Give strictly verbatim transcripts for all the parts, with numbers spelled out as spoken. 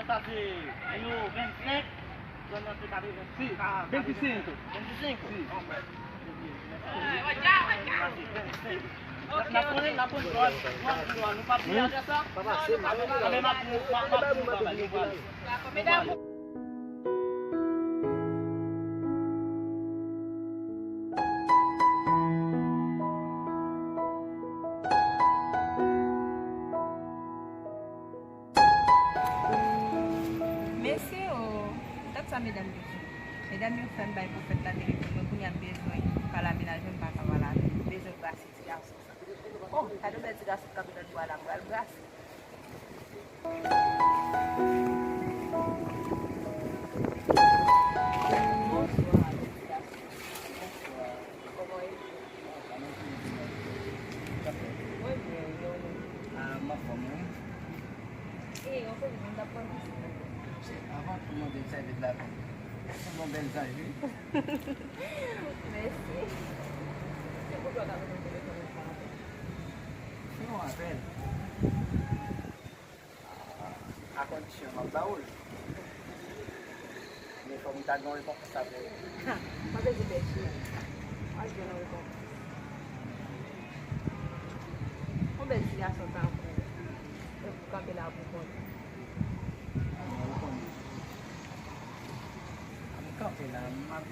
Sa se nimewo vennsenk, zòn nan se katrevensis. Vennsenk. Vennsenk? Si. N ap konnen, n ap konnen. Nou p ap bliye adrès la. Papa, se mwen. Anben, m ap, m ap, m ap di nou travay, nou pral. Mesye o, gad sa medam yo fè. Medam yo fè m bay pwofèt la telefòn mwen, kounye a m bezwen pale a mennaj mwen, m pa ka pale avè l. M bezwen brase ti gason sa. Oh, gade yon bèl ti gason k kanpe nan bwa la, m pral brase. Bonswa, ti gason. Bonswa. Kòman w ye? Mwen byen, e ou menm? Ah, m anfòm, wi. E, yon sèl moun t ap pran plis. Se avan tou mande m sèvis la. Se yon bèl zanj, wi. Mèsi. Se poutèt sa m te telefone sa maten. Fè yon apèl. A kondisyon m ap ba ou l. Men fò m ta gen yon rekonpans avè w. Pa bezwen pè cheri. W ap jwenn yon rekonpans. Yon bèl ti gason tankou w. Epi w kanpe la pou kont ou. Mwen rekonèt. M kanpe la, m ap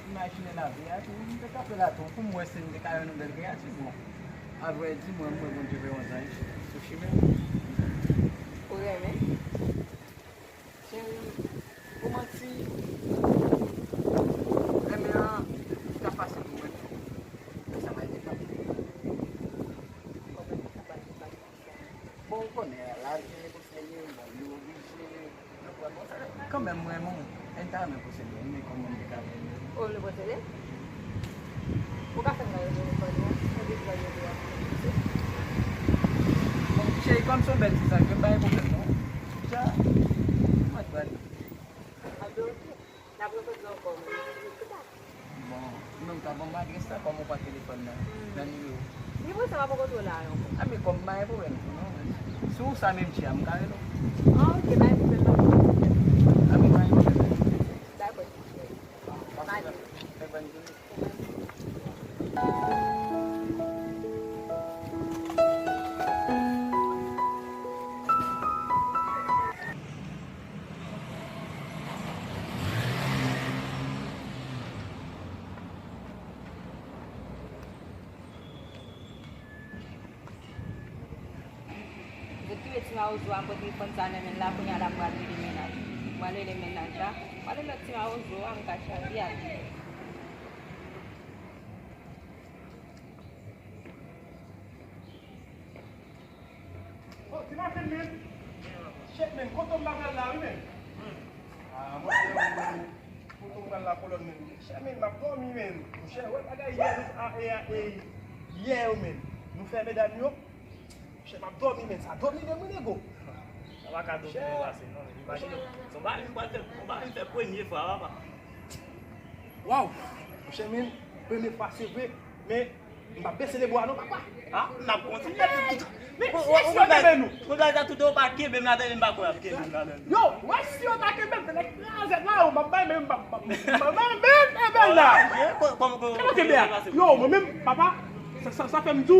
imajine lavi a tou. M te kanpe la tou pou m wè si m te ka jwenn yon bèl kreyati. Bon, avrèdi, mwen, m wè Bondye voye yon zanj sou chimen m. Ou renmen? Cheri, pou manti, renmen an, li ka fasil pou mwen. Sa va depann. Bon, ou konnen, lavi e pou fè li, bon, li oblije. Kanmenm, mwen, mwen, mwen ta renmen posede, men kòman m te ka fè? Ou vle posede? Ou ka fè m gade telefòn nan, mwen bezwen gade yo. Bon, cheri, kòm se yon bèl ti zanj, pa gen pwoblèm, non. Dja, mwen t pral. N ap refè l ankò, mwen. Bon, ou menm ka ban m adrès la, kòman w pran telefòn nan, nan nimewo? Nimewo sa pa poko twò la ankò. A, men kòm m pa gen pwoblèm tou, non. Si w sa menm ti a, m ka rele w. Ah, ok, pa gen pwoblèm, pa gen pwoblèm. A, men pa gen pwoblèm. Dakò, ti cheri. Pase bèl, fè bòn jounen. Zot kite ti mawozo a, m pran telefòn sa nan men l la, kounye a la m pral rele mennaj. M pral rele mennaj la. M pral rele ti mawozo a, m ka chaje ak li. Oh, ti maten, men. Shit, men, kote m bagay la, wi, men. Ah, mwen, kote m pral la, kolòn, men. Shit, men, m ap dòmi, men. Monchè, wè bagay yè, nou, a, e, a, e, yè yo, men. Nou fè medam yo. Shit, m ap dòmi, men. Sa dòmi, men, wi, nego. Sa pa ka dòmi, nou pase, non, men. Imajine, se yon bagay m pral fè, se yon bagay m fè premye fwa, papa. Waw! Monchè, men, premye fwa, se vre, men M p ap bese de bwa non, papa. Ha? M ap kontinye tout, tout. Men, si yo kenbe nou. Pou bagay sa tout, yo pa kenbe m ladan, m pa kwè y ap kenbe m ladan. Yo, wè si yo ta kenbe m, se nèg kraze la, yo, m ap bay, men m p ap, m p ap, m p ap bay, men, men, men la. Kòman kenbe a? Yo, mwen menm, papa, sa, sa, sa fè m di w,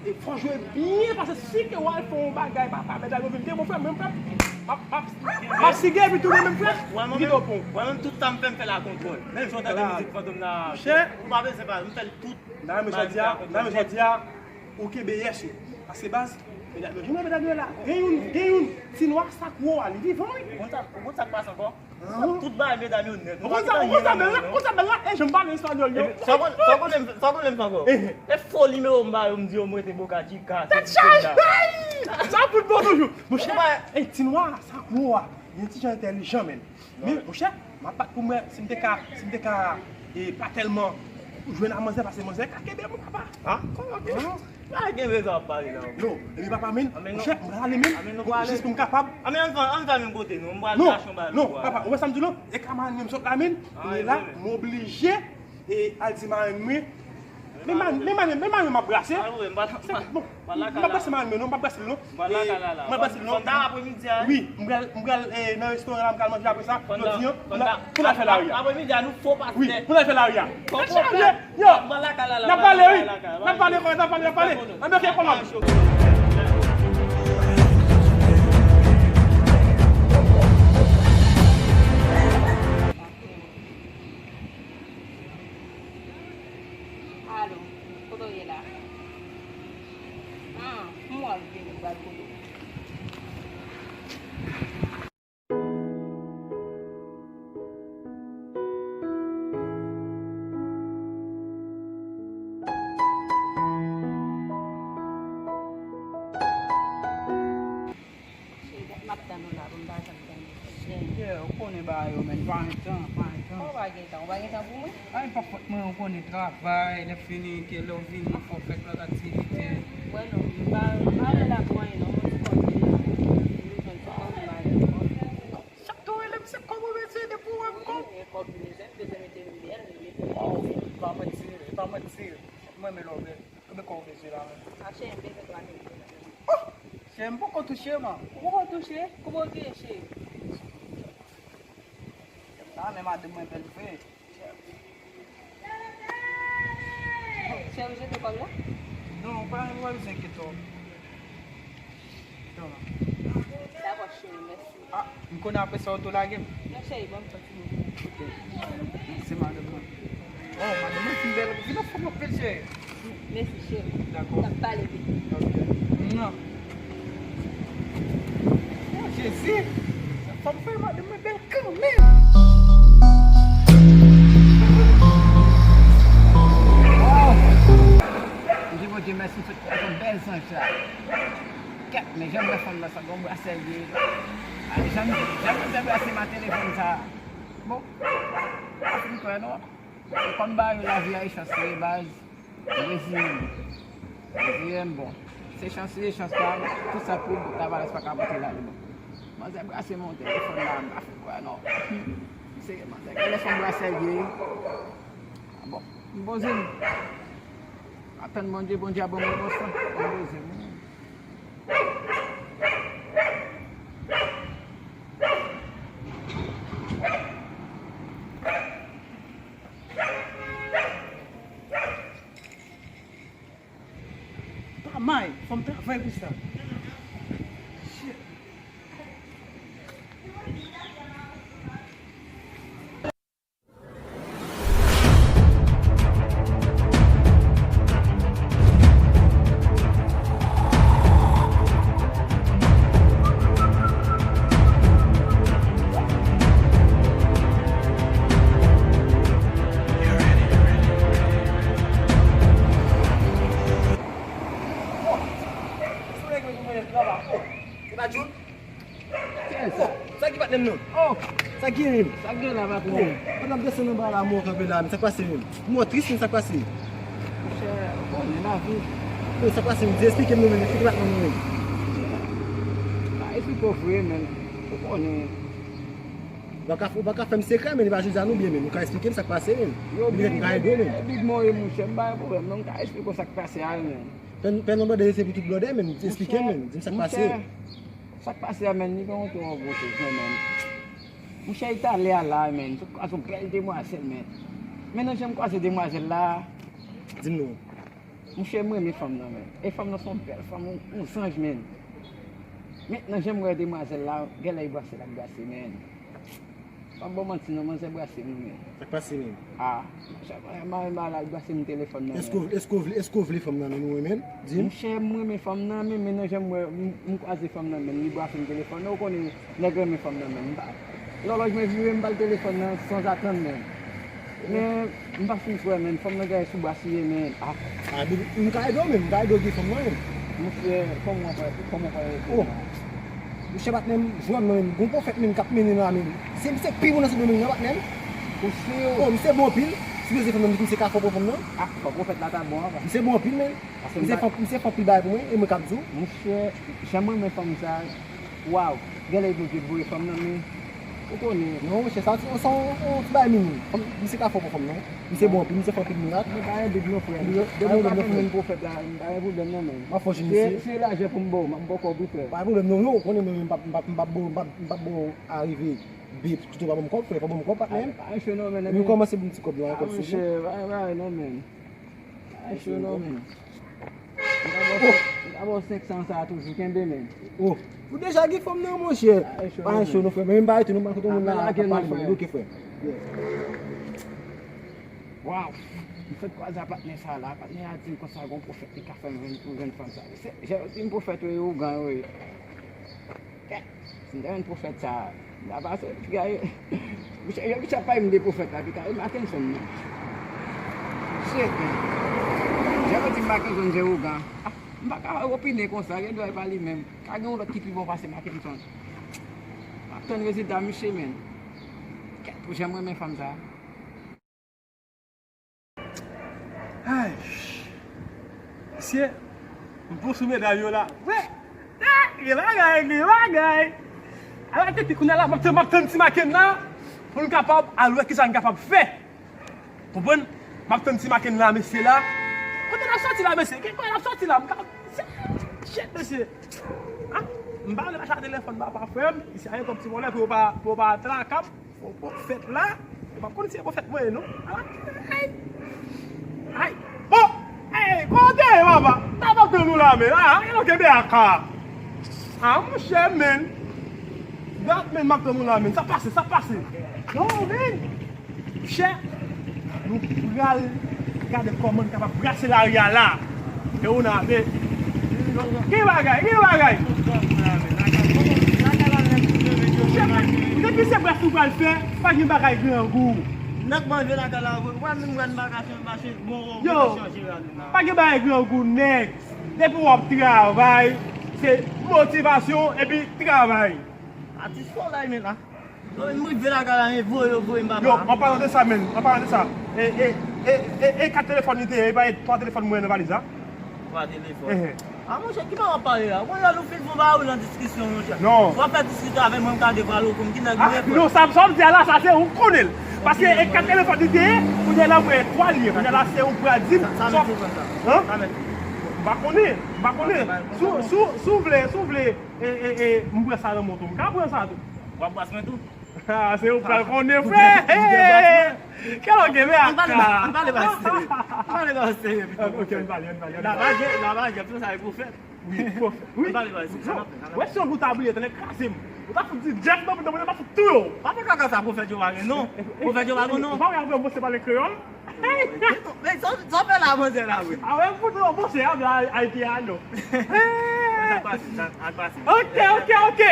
e fò jwe byen, paske si ke w al fè yon bagay, papa, medam yo vin gen bon frè, men m p ap, m ap, m ap, m ap sige, epi tounen menm frè, m kite w pon. Mwen menm, tout sa m fè, m fè la kontwòl. Menm jan w tande mizik Fantom nan, ou pa bezwen pale, m fè l tout. Nan men jodi a, nan men jodi a, ou kenbe yès ou. Paske baz, medam yo, jounen medam yo la. Gen youn, gen youn, ti nwa sa gwo a, li vivan, wi. Ou konn sa, ou konn sa k pase ankò? Tout bagay medam yo nèt. Ou konn sa, ou konn sa bèl la, ou konn sa bèl la, e jan m pale espanyòl yo. Sa w konn, sa w konn, sa w konn fè ankò? E fo nimewo m ba yo, m di yo m rete Boca Chica. Tèt chaje! Sa fout bon toujou. Monchè, e ti nwa sa gwo a, li ti jan entèlijan, men. Men, monchè, m ap bat pou m wè si m te ka, si m te ka, e, pa tèlman jwenn a manzè, paske manzè ka kenbe m, papa. Ha? Kòman ke? Pa kenbe sa w ap pale la. Non, epi papa, men, monchè, m prale, men, jis pou m kapab. A, men ann fè, ann fè menm kote, non, m pral chache yon bagay. Non, non, papa, ou wè sa m di w la? E ka manye m sot la, men, kounye la, m oblije, e, al di marenn mwen, Men Manu, men Manu, men Manu m ap brase. Manu, m pa, se, bon, m pa brase Manu non, m pa brase l non. M pa lakay la la. M pa brase l non. Pandan apremidi a, wi, m pral, m pral, eh, nan restoran la, m pral manje apre sa. Jodi an, pou n al fè lari a. Apremidi a, nou fo pastè. Wi, pou n al fè lari a. Yo, n ap pale, wi. N ap pale, n ap pale, n ap pale. Anben, ok, kòman? Alo, kote w ye la? Ah, m wè w vini, m pral kote w. Cheri, dat m ap tann ou la, pou m pa janm tann ou. Cheri, ou konnen bagay yo, men, pa gen tan, pa gen tan. Ou pa gen tan, ou pa gen tan pou mwen? Ay, pa fòt mwen, ou konnen travay, lè fini, ke lè w vini, fò w fè lòt aktivite. Wè non, m pa, m pa rele pou anyen non, mwen ti kòb vini la. M bezwen ti kòb, m pa gen kòb. Chak tan w rele m, se kòb ou bezwen, depi w wè m kòb. Wi, men kòb m bezwen, m bezwen mete m bèl, m mete m bèl. Waw, e pa manti, e pa manti. Mwen, men lè w bèl. Konbyen kòb ou bezwen la menm? A, cheri, m bezwen twa mil dola. Oh! Cheri, m poko touche, man. Ou poko touche? Kouman w touche, cheri? Sa, men madanm mwen bèl vre. Cheri, ou jete kòb la? Non, ou pa, ou pa bezwen enkyete w. Dakò, cheri, mèsi. Ah, m konnen apre sa w tou lage m. Non, cheri, ban m fè ti moman. Ok. Mèsi, madanm mwen. Oh, madanm mwen fin bèl. Vin nan fòm anpil, cheri. Mèsi, cheri. Dakò. N ap pale piti. Ok. Non. Oh, Jezi! Sa fanm fè madanm mwen bèl kanmenm! Oh! M di Bondye mèsi, m sot wè yon bèl zanj la. Kèt, men jan m wè fanm nan, sa gon brasè l ye. Ay, jan m, jan m fè brase ma telefòn sa. Bon, pa fin kwè non. E kòm bagay yo lavi a e chans li ye baz. Reziye m. Reziye m, bon. Se chans li ye, chans pa m. Tout sa pou Lavalas pa ka pote la li bon. Manzè brase m yon telefòn la, m pa fin kwè non. Se manzè, genlè se yon brasè l ye. Bon, m poze m. Atann Bondye, Bondye a ban m repons lan. M poze m. Pa may, fò m travay pou sa. Shit. Yes. Oh, sa ki patnè m nan? Oh, sa ki gen menm? Sa ki gen la, patnè? Oh, pandan m desann anba la, mò kanpe la, men sa k pase menm? Mò tris, men sa k pase? Monchè, ou konnen lavi. Oh, sa k pase menm? Di, eksplike m non, men, eksplike patnè m non, men. Ba, eksplike w vre, men. Ou konnen. Ou pa ka, ou pa ka fè m sekrè, men, li pa jodi a nou byen, men. Ou ka eksplike m sa k pase, men. Yo, m ka ede w, men. Big Mo ye, monchè, m pa gen pwoblèm, non, m ka eksplike w sa k pase a, men. Pè, pè nan blòdè se pou tout blòdè, men. Eksplike m, men. Di m sa k pase. Monchè, sa k pase a, men, li gen yon twò gwo choz, men, men. Monchè, e talè a la, men, sot kwaze yon bèl demwazèl, men. Men nan jan m kwaze demwazèl la. Di m non. Monchè, m renmen fanm nan, men. E fanm nan se yon bèl fanm, yon, yon zanj, men. Men nan jan m wè demwazèl la, genlè e brase l ap brase, men. Pa ba w manti non, manzè brase m, men. Sa k pase menm? Ah, chak fwa m al, m al, al brase m telefòn nan, men. Èske w, èske w vle, èske w vle fanm nan, men ou renmen l? Di m. Monchè, m renmen fanm nan, men, men nan jan m wè, m, m kwaze fanm nan, men, li brase m telefòn nan, ou konnen nèg renmen fanm nan, men, m pa, lòlòj mwen vire, m ba l telefòn nan, sanzatann, men. Men, m pa fin kwè, men, fanm nan genlè sou brasiye, men, ah. Ah, men, m ka ede w, men, m ka ede w gen fanm nan, men. Monchè, kòman w fè, kòman w fè ede m? Oh. Monchè, patnè m, jwenn mwen menm, gon pwofèt menm k ap mennen la menm. Se misye k pi bon nan sou domèn nan, patnè m. Ou si w... Oh, misye bon anpil. Si w bezwen fanm nan, misye ka fè w pran fanm nan. Ah, fò pwofèt la ta bon avan. Misye bon anpil, men. Misye fè, misye fè anpil bagay pou mwen, e mwen k ap di w. Monchè, jan m renmen fanm sa, waw, genlè e Bondye k voye fanm nan, men. Ou konnen. Non, monchè, sa se yon ti bagay minim. Misye ka fè pou fanm, non. Misye bon anpil, misye fè anpil mirak. Mwen pa gen dout non, frè. Depi w ka fè m jwenn pwofèt la, m pa gen pwoblèm non, men. M ap fè w jwenn misye. Se lajan pou m ba w, m ap ba w kòb wi, frè. Pa gen pwoblèm non, non, ou konnen mwen menm, m p ap, m p ap, m p ap ba w arive. Bip, tout pa ban m kòb, frè, pa ban m kòb, patnè. Pa cho non, men. Ou kòmanse ban m ti kòb la, kòb sezi. Pa cho non, men. M ta ba w senk san sa toujou, kenbe, men. Oh, ou deja gen fanm nan, monchè. Pa cho non, frè, men m pa rete non, m al kote moun la, m ap pale, ok, frè. Waw, m fèk kwaze a patnè sa la, patnè a di m konsa gon pwofèt li ka fè m jwenn, pou jwenn fanm sa. Se, jan yo di m pwofèt yo ye ougan yo ye. Kèt, si m ta jwenn pwofèt sa, m ta pase, piga yo. Misye, yo misye ap pale m de pwofèt la, piga yo Mackenson non. Shit, man. Jan yo di m Mackenson se ougan. Ah, m pa ka opine konsa, gen dwa e pa li menm. Ka gen yon lòt ki pi bon pase Mackenson. M ap tann rezilta misye, men. Kèt, pou jan m renmen fanm sa. Ay, mesye, m pou sou medam yo la. Wè, ah, gen bagay, gen bagay. Ala tete kounye a la, m ap tann, m ap tann ti Maken la, pou n kapab al wè kisa n kapab fè. Konprann? M ap tann ti Maken la, mesye la. Kote l ap sòti la, mesye? Gen kote l ap sòti la? M ka, shit, mesye. Ah, m pa vle mache ak telefòn papa frè m. Isi a gen twòp ti vòlè pou yo pa, pou yo pa traka m. Bon, pwofèt la, yo pa konn si se pwofèt mwen ye, non. Ala, ay, ay, bon, ay, kote, papa? Sa m ap tann ou la, men, ah, yo kenbe ak a. Ah, monchè, men. Dat, men, m ap tann ou la, men. Sa pase, sa pase. Non, men. Monchè, nou pral gade kòman n kapab brase lari a la. E ou nan ape. Gen bagay, gen bagay. Depi se brèf ou pral fè, pa gen bagay grangou. Nèg manje lakay la, wè, wè, menm wè, n pa ka fè mache, bon, bon, yo, chanje la, nou la. Pa gen bagay grangou, nèg. Depi w ap travay, se motivasyon epi travay. Atis fò la, men la. Yo, m rive lakay la, men voye yo voye m, papa. Yo, an palan de sa, men, an palan de sa, e, e, e, e, e kat telefòn li te ye, e pa e twa telefòn mwen nan valiz la? Twa telefòn. Ehe. Ah, monchè, ki bagay w ap pale la? Konnya nou fin fè yon bagay nan diskisyon, monchè. Non. W ap fè diskisyon avè mwen, m ka devwale w konn ki nèg ou ye. Ah, non, sa, sa w ap di a la, sa se ou k konnen l. Paske e kat telefòn li te ye, kounye a la, mwen twa li ye. Kounye a la, se ou k pral di m. Sa, sa mèt telefòn sa? Hein? Sa mèt. M pa konnen, m pa konnen. Si w, si w, si w vle, si w vle, e, e, e, m pran sa nan men w tou. M ka pran sa tou. W ap bas mwen tou? Ah, se ou pral konnen, frè. Kèl oke, men. Ann pale ba, ann pale ba serye. Ann pale ba serye pito. Ok, ann pale, ann pale. Lavaje, lavaje, tout sa e pwofèt. Wi, pwofèt. Wi. Ann pale ba serye, sa n ap fè, sa n ap fè. Wè si yon jou w ta bliye, tande kraze m. Ou ta fout di Jeff non, mwen ta fout touye w. Pa fè kaka sa, pwofèt yo pa gen non. Pwofèt yo pa gen non. Ou pa wè apre w bose pale kreyòl? Men sa, sa w fè la, manzè la, wi. A wè, pou nou, bon, se avè Ayiti a, non. Sa k pase, sa k pase. Ok, ok, ok.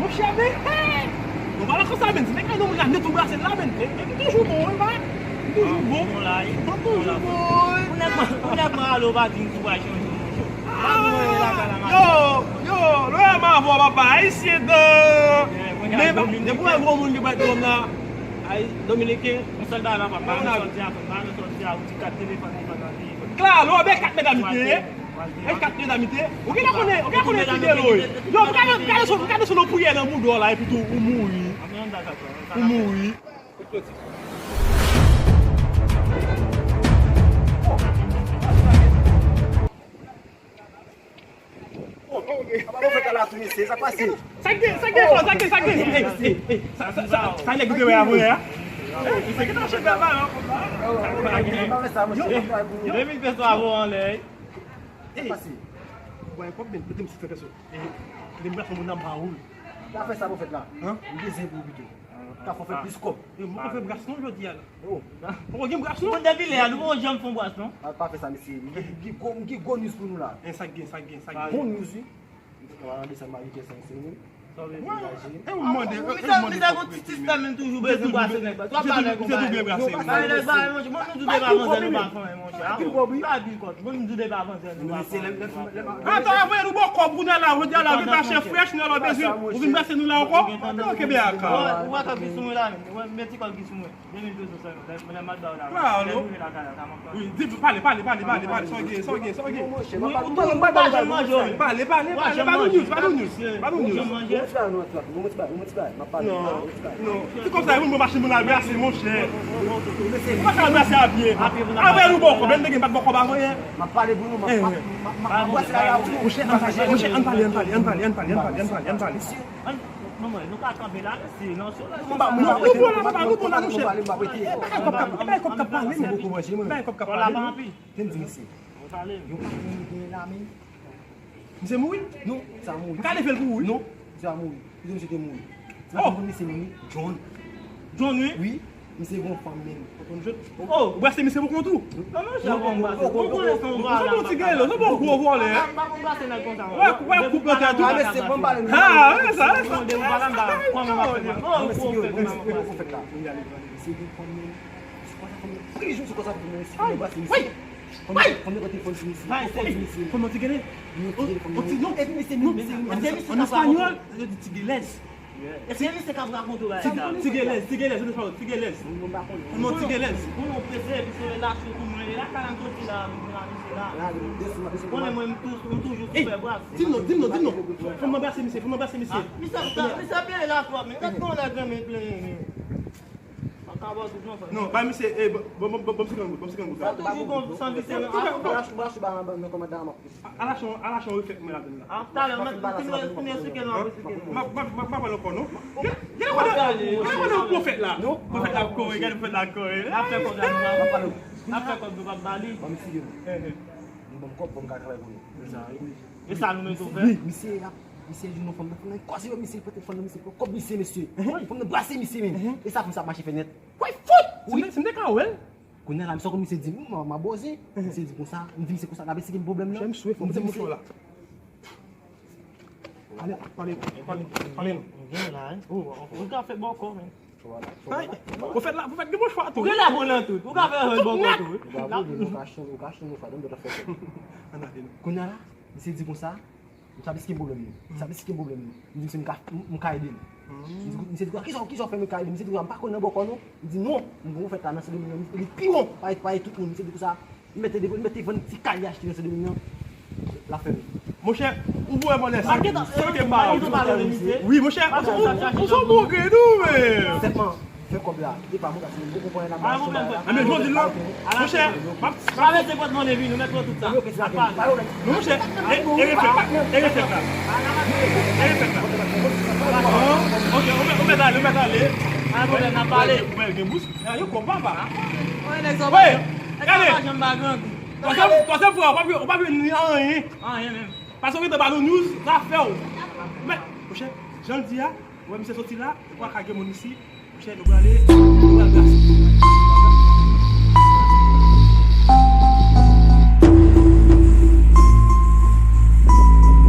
Monchè, men, hey! Nou pale konsa, men. Se nèg la, nou, nèg tou brase la, men. E, e, li toujou bon, wi, pa? Li toujou bon. Bon, la, wi. Bon, toujou bon, wi. Pou nèg mwen, pou nèg mwen ale, w pa di m tou bay chanje, monchè. Pa di mwen, la, la, la, yo, yo, nou wè m avè w, papa, ayisyen dan. Men, depi w wè gwo moun ki bay dwòm la, ay, dominiken. Yon sèl bagay la, papa, nou sòti a, pa nou sòti a, ou di kat telefòn, telefòn nan telefòn. Klalo, men kat medam li te ye. E kat medam li te ye. Ou genlè konnen, ou genlè konnen ki de lo ye. Yo, gade, gade sou, gade sou nou priyè nan bouda w la, epi tou, ou mouri. Ou mouri. Apa pwofèt la la tou, mesye, sa k pase? Sa k gen, sa k gen, sa k gen, sa k gen. Ey, ey, ey, sa, sa, sa, sa nèg ki te wè avè a? Ey, misye ki t ap chèche a balon konsa. Yo, yo, yo. Depi l fè swa vo anlè. Sa k pase? Ou bay kòb, men, mete m sou fè kèsyon. Mete m gason moun nan ba ou l. Sa fè sa pwofèt la? Hein? M bezwen pou ou pito. Ka fè w fè plis kòb. Yo, mwen fè bras non jodi a la. Oh. Poko gen bras non. Moun depi lè a, nou poko janm fè yon bras non. Pa, pa fè sa, mesye. M gen, m gen gwo, m gen gwo news pou nou la. E sa k gen, sa k gen, sa k gen. Bon news, wi. M te ka pale de sa, m a vin fè sa, mesye, wi. Sa w vle di? E ou mande, e ou mande. Misye gon ti sistèm, men toujou bezwen brase nèg la. Misye toujou bezwen brase. Misye toujou bezwen brase. Mwen nou tou de pa manzè nou pa fè anyen, monchè. Pa di kòb, wi. Pa di kòb. Mwen nou tou de pa manzè nou pa fè anyen. Ata, voye nou bò kòb, kounye a la, jodi a la, vin mache frèch, nou la bezwen, ou vin brase nou la ankò? Ou kenbe ak a. Ou wè kòb ki sou mwen la, men. Ou wè, men ti kòb ki sou mwen. De mil pesos sèlman. Lè, lè m al ba w la. Lè m rive lakay la, sa m ap fè. Wi, di, pale, pale, pale, pale, pale, sa w gen, sa w gen, sa w gen. Wi, ou tou, ou pa janm manje, wi. Pale, pale, pale, ba nou news, ba nou news, ba nou news. Ou janm manje? Ti bagay nou antre, antre. Bon, ti bagay, bon, ti bagay. M ap pale, non, bon, ti bagay. Non. Se kòmsi moun bon machin, moun al brase, monchè. Ou pa ka brase a pye. Avè nou bòkò, menm te gen pa t bòkò pa voye. M ap pale pou nou, m ap, m ap, m ap, m ap brase la, la, monchè, ann pale, ann pale, ann pale, ann pale, ann pale, ann pale, ann pale, ann pale. An, non, mwen, nou ka kanpe la, mesye, non, non, nou bon la, papa, nou bon la, monchè. E pa kòb k ap, e pa kòb k ap pale, non. E pa kòb k ap pale, non. Tande, mesye. Yon patwon nou genyen la, men. Misye mouri? Non, misye pa mouri. M ka leve l pou ou, wi. Non, misye pa mouri. Kite misye te mouri. Oh! Misye menm, wi. John. John, wi? Wi, misye gon fanm menm. Oh, ou brase misye pou kont ou? Non, non, non, non, non, non, non, non, non, ti gèlè, se bon gwo vòlè. Wè, wè, koup lòt tou. Ah, mesye, bon, pale. Ah, wè, sa, sa. Wi, wi. Fò mwen ti gade. An espanyòl, yo di tigueles. Eske misye k ap rakonte w bagay sa? Tigueles, tigueles, an espanyòl, tigueles. Fò mwen tigueles. Pou nou prese, epi se relasyon pou mwen. E la, kala m soti la, m vin la, misye la. Konnen mwen, m tou-, m toujou sou fè bras. Di m non, di m non, di m non. Fò mwen brase misye, fò mwen brase misye. Misye, misye plenyen la twòp, men. Gad kòman lè granmen plenyen, men. Non, bay misye, eh, bon, bon, bon, bon, bon, senkant goud, bon, senkant goud. Sa toujou gon san visye nan. Al achte yon, al achte yon reflèt mwen ladann la. Ah, talè, mwen, mwen, mwen, mwen, mwen, mwen, mwen, mwen, mwen, mwen, mwen, mwen, mwen, mwen, mwen, mwen, mwen, pwofèt la. Pwofèt la kore, gade pwofèt la kore. N ap fè kòb la, nou pa, n ap fè kòb, nou pa bali. Ban m esplike nou. Eh, eh. Nou ban m kòb pou m ka travay pou nou. E sa nou menm tou fè? Wi, misye ap, misye jwenn yon fanm nan, fanm nan kòze yo, misye pote fanm nan, misye pran kòb misye, mesye. Fanm nan brase misye menm. E sa fanm sa ap mache fè nèt. Wè fout! Wi. Si m te ka wè l. Kounye a la, misye konn misye di m, m a boze. Misye di konsa, m di misye konsa, n ap esplike m pwoblèm nan. M swe, fò m di misye. Ale, pale, pale, pale non. Ou ka fè bòkò, men. Pwofèt la, pwofèt gen bon chwa tou. Ou gen la bon nan tout. Ou ka fè bòkò tou. Ou ka chanje, ou ka chanje chwa, donk ou ta fè. Kounye a la, misye di konsa, misye ap esplike m pwoblèm li. Misye ap esplike m pwoblèm li. M di misye m ka, m ka ede l. Misye di, misye di, kisa, kisa w fè m ka ede l? Misye di, m pa konn nan bòkò non. M di non, m gon pwofèt la nan Sendomeng nan, li pi bon, pami, pami tout moun. Misye di konsa, Li mete depo, li mete vann ti kay li achte nan Sendomeng nan. L ap fè l. Monchè, ou voye vòlè sa. Sa ki te ba ou. Wi, monchè, ou se yon bon grenn ou, men. Sèlman, fè kòb la. E pa mwen, paske mwen konprann la. A, men, jodi la, monchè, m ap, m ap. Travèse pòt mwen, vini, nou mèt wè tout sa. Non, monchè, e, e reflèks la. E reflèks la. E reflèks la. Ok, ou mèt, ou mèt ale, ou mèt ale. Pa gen pwoblèm, n ap pale. Ou mèt gen bous. Yo kòb papa. Wè, gade. Twazyèm, twazyèm fwa, ou pa vle, ou pa vle ni anyen. Anyen menm. Paske ou gentan ba nou news, zafè w. Men, monchè, jan l di a, ou wè misye soti la, ou pa ka gen moun isi, monchè, nou prale, nou pral brase.